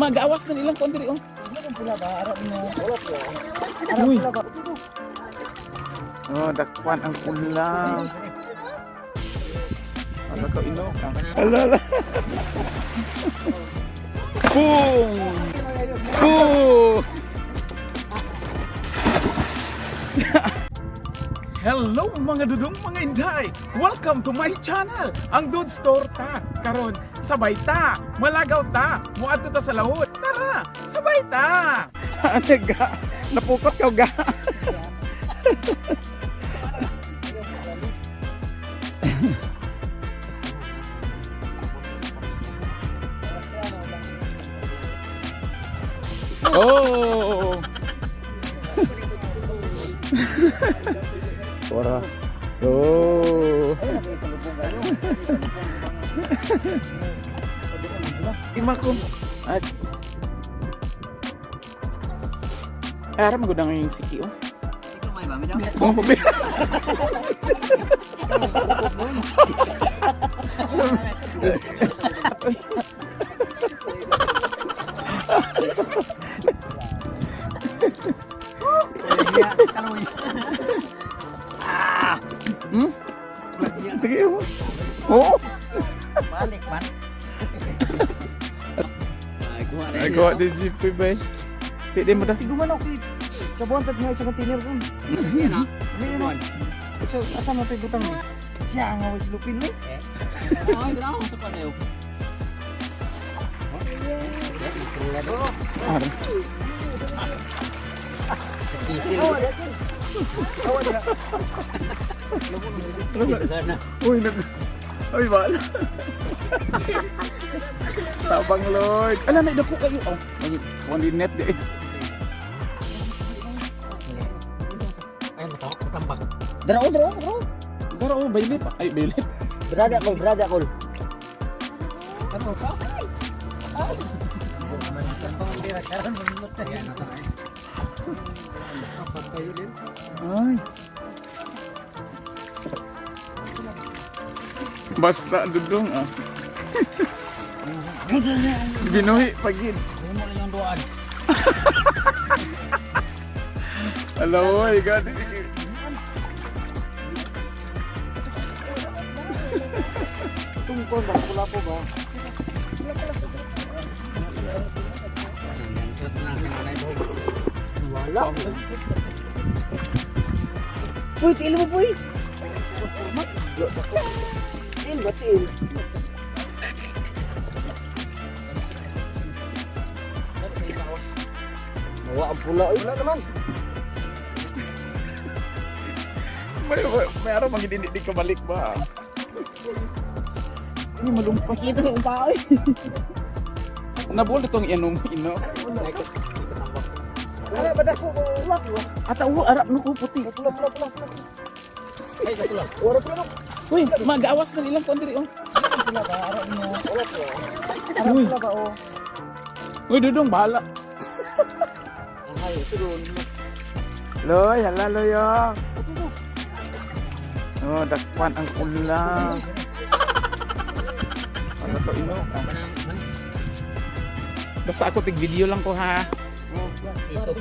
Magawas na nilang kuan diri oh. Pula ba? Arap mo. Uy. Pula ba? Ito, ito. Oh, dakpan ang ulam. Ano ka ino? Ala ala. Boom! Boom! Hello mga dudong mga inday! Welcome to my channel, ang Dudes Torta. Karon, sabay ta, malagaw ta, muadto ta sa lahot. Tara, sabay ta! Ano ga? Napukot ka ga? Oh! Ora. Oh. Ima ko. At Ara magud ang yung siki oh. Oh, pabi. Hmm? Sige. Oh. Oh. Balik man. Ay, gawa di GP ba? Pwede mo da. Tigo man ako. Sa buwan tad nga isang container ko. Yan ah. Ano yun? So, asa mo ito ibutang ni? Siya ang away silupin ni. Ay, grabe sa padayo. Ara. Uy, nag... Uy, wala. Tabang Lord. Ala, na dako kayo. Oh, may kuan din net di. Ay, matawa, matambak. Dara oh, dara oh, dara oh. Dara oh, bailit. Ay, bailit. Brada kol, brada kol. Ano ka? Ay. Basta dudong ah. Binuhi pagid. Mo na yung duan. Ala, oy, gani. Tungkol ba? Pula po ba? Wala. Puy, tiil mo, puy. Tiil ba, tiil? Nawa ang pula. Uy, wala naman. May araw mang hindi di ka balik ba? Ini malumpat. Kita sa umpao eh. Nabol itong inom ino. Wala ba dako? Wala. Ata uwo arap no ko puti. Pula, pula, pula, pula. Ay, pula. Wala pula. Uy, magawas na nilang kuan diri oh. Pula ba? Arap mo. Wala po. Arap Uy. pula ba oh? Uy, dudong bahala. Ay, ito doon. Loy, hala loy oh. Ito ito. Oh, dakpan ang ulam. Ano to ino? Basta ako tig video lang ko ha. Ito.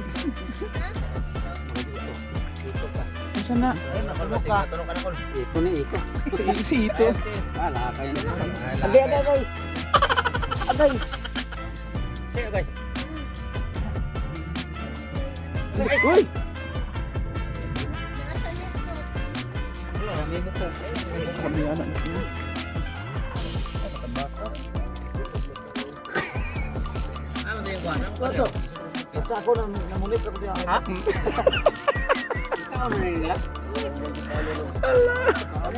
Ito ka. Asa na? Ay, ka. Ito ni ika. Si, si ito. Ala, kayo na. Agay, agay, agay. Agay. Sige, agay. Uy! Wala, rami mo ko. Kami anak. Ano sa iyo, Juan? Ito. Basta ako nang namunit ako diyan. Ha? Ikaw na nila.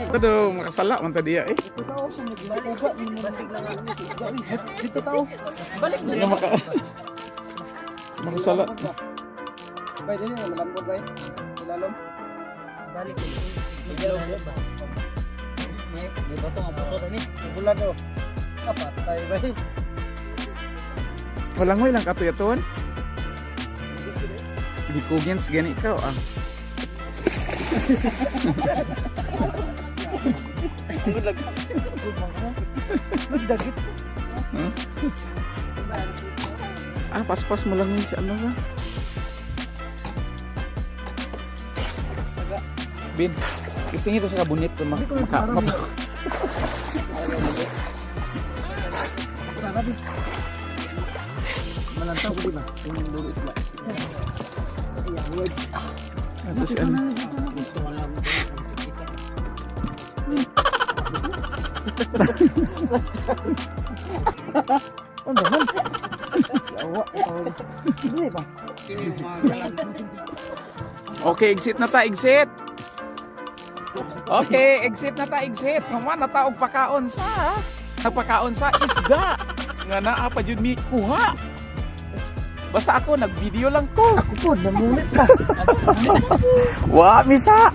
Ito daw, makasala man ta diya eh. Ito tao sa naglaga ni mo lang ang isda. Dito tao. Balik mo. Nga makasala. Bay dili na malambot bay. Ilalom. Balik. May bato ang puso ni. Bulan do. Kapatay bay. Walang way lang katuyaton. Likugins gani ikaw ah. Nagdagit. Huh? Ah, paspas mo lang yun si ano ba? Bin, gusto niyo ito sa kabunit ko Malantaw ko, di ba? Ato si ano. Gusto ko lang. Ano man? Yawa. Hindi ba? Kini yung mga galang. Okay, exit na ta, exit. Okay, exit na ta, exit. Human na ta og pakaon sa nagpakaon sa isda. Nga naa pa jud mi kuha. Basta ako nag-video lang ko. Ako po, namulit ka. Wa misa.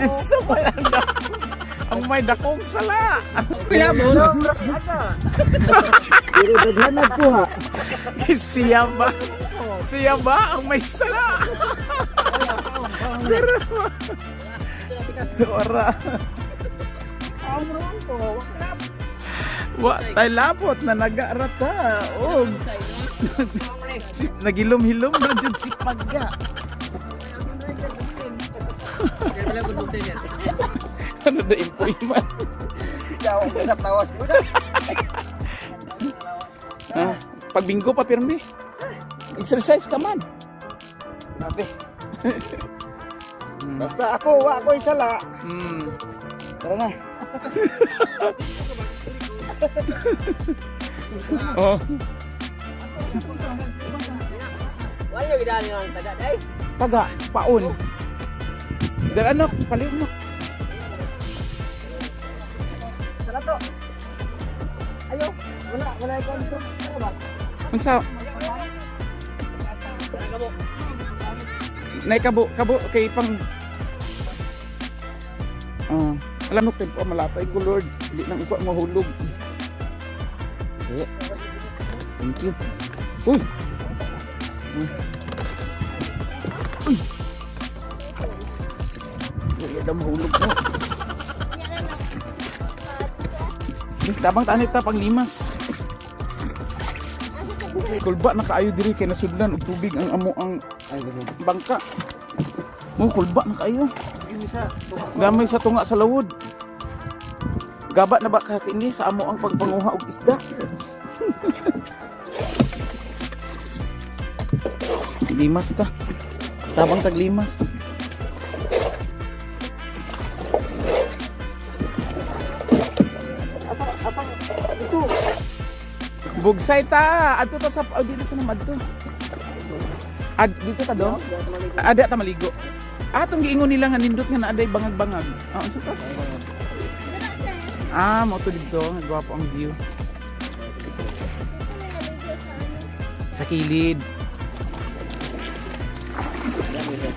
Sa may ang ang may dakong sala. Kuya mo. Sobra si Aga. Pero daghan nagkuha. Siya ba? Siya ba ang may sala? Pero Dora. Wa tay labot na nagarata. Og si nagilom-hilom ra jud si Pagga. Ano da impoy man? Yawa, sa tawas ko. Ah, pagbinggo pa pirmi. Exercise ka man. Grabe. Basta ako, wa ako isala. Tara na. Oh. Wala yung gidaan yung taga day. Taga, paon. Dara anak, paliw mo. Tara to. Ayo, wala, wala ikaw dito. Ano ba? Unsa? Nay kabo, kabo kay pang. Ah, alam mo tempo malatay ko Lord, di nang iko mahulog. Eh. Thank you. Uy. Uy. Uy, daw mahulog mo. Eh, tabang tanit ta pang limas. Kulba na kaayo diri kay nasudlan og tubig ang amo ang bangka. Mo kulba na kaayo. Gamay sa tunga sa lawod. Gaba na ba ka kini sa amo ang pagpanguha og isda? Limas ta. Tabang taglimas. Asa, asa, ito. Bugsay ta. Adto ta sa oh, dito sa naman adto. Ad dito ta do. Ada ta maligo. Atong giingon nila nga nindot nga naaday bangag-bangag. Ah, unsa to? Ah, mo to dito, gwapo ang view. Sa kilid.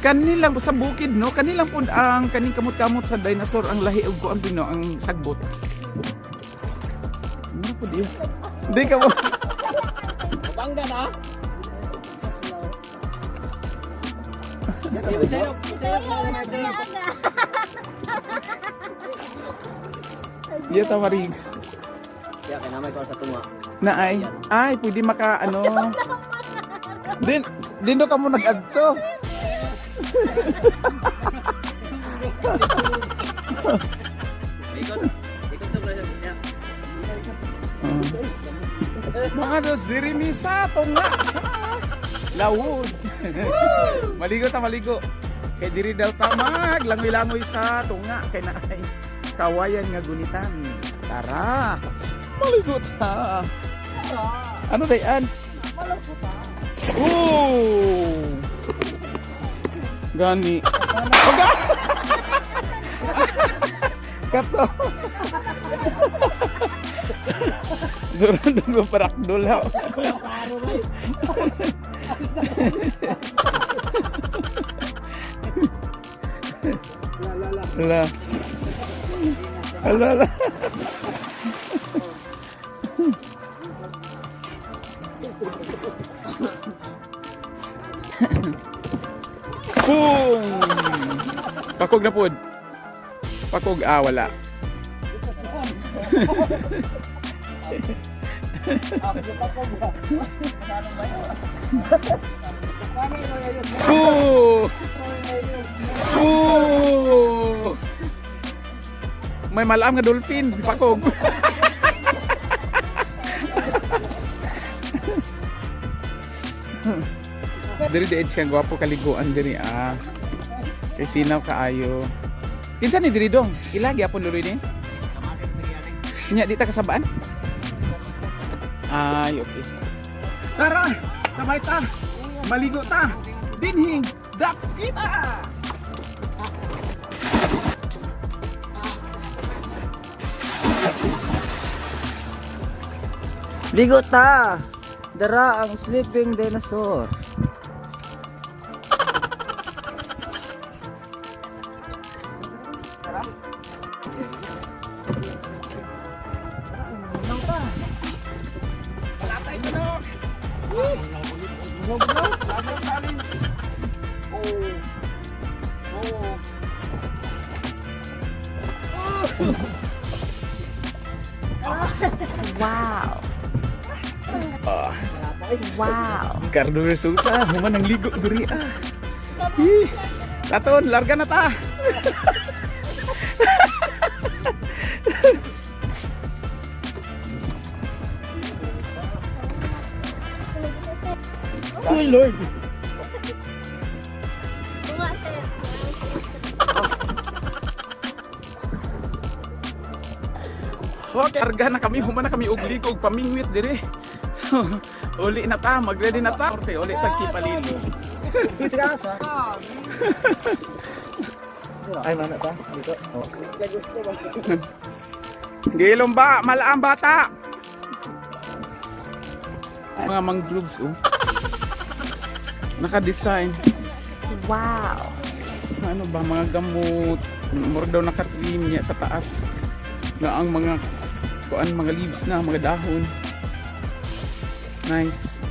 Kanilang sa bukid no, kanilang pud ang kaning kamot-kamot sa dinosaur ang lahi og kuan no, ang sagbot. Ano pud yun? Di ka mo. Bangga na. Di ta marig. Ya kay namay ko sa tunga. Na ay, ay pwede maka ano. Din din do ka mo nag-adto. Ikot. Ikot to brother. Ya. Mga dos diri mi sa tunga sa lawod. Maligo ta maligo. Kay diri daw ta mag langoy-langoy sa tunga kay na ay kawayan nga gunitan. Tara. Maligo ta. Ano dayan? Oh! Gani. Oga! Kato. Durang dugo parakdol ha. Ala. Ala, ala. Boom! Pakog na pod. Pakog, ah, wala. Oh! Oh! May malaam nga dolphin, pakog. Diri diid siya gwapo kaliguan diri ah. Kay sinaw kaayo. Kinsa ni diri dong? Ila gyapon luloy ni? Kamate na nagyari. Nya di ta kasabaan? Ay, okay. Tara, sabay ta. Maligo ta. Dinhing dakita. Ligo ta! Dara ang sleeping dinosaur. Palatay ko no. Lagaw challenge. Oh. Oh. Wow. Wow. Cardo Sousa, human ang ligo diri ah. Ih, Taton, larga na ta. Uy, Lord. Bunga, sir. Okay, larga na kami, human na kami og ligo og pamingwit diri. So, uli na ta, magready na ta. Orte, uli ta kipalili. Ay, mana ta? Dito. Oh. Gilom ba, malaang bata. Mga mangroves oh. Naka-design. Wow. Ano ba mga gamot, murag daw nakatrim niya sa taas na ang mga kuan, mga leaves na mga dahon. Nice.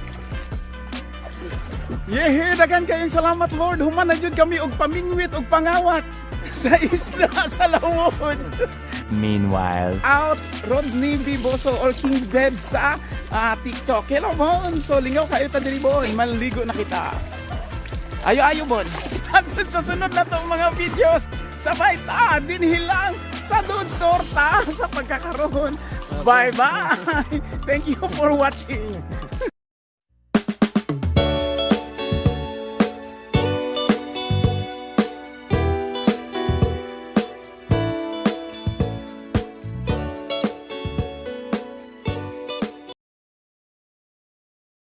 Yehe, daghan kayong salamat, Lord. Human na jud kami og pamingwit og pangawat sa isla sa Lawod. Meanwhile. Out Rodney B. Boso or King Beb sa TikTok. Hello, Bon. So, lingaw kayo ta diri, Bon. Maligo na kita. Ayo, ayo, Bon. Hanggang sa sunod na tong mga videos, sabay ta, dinhilang sa Dudes Torta sa pagkakaroon. Bye-bye! Thank you for watching.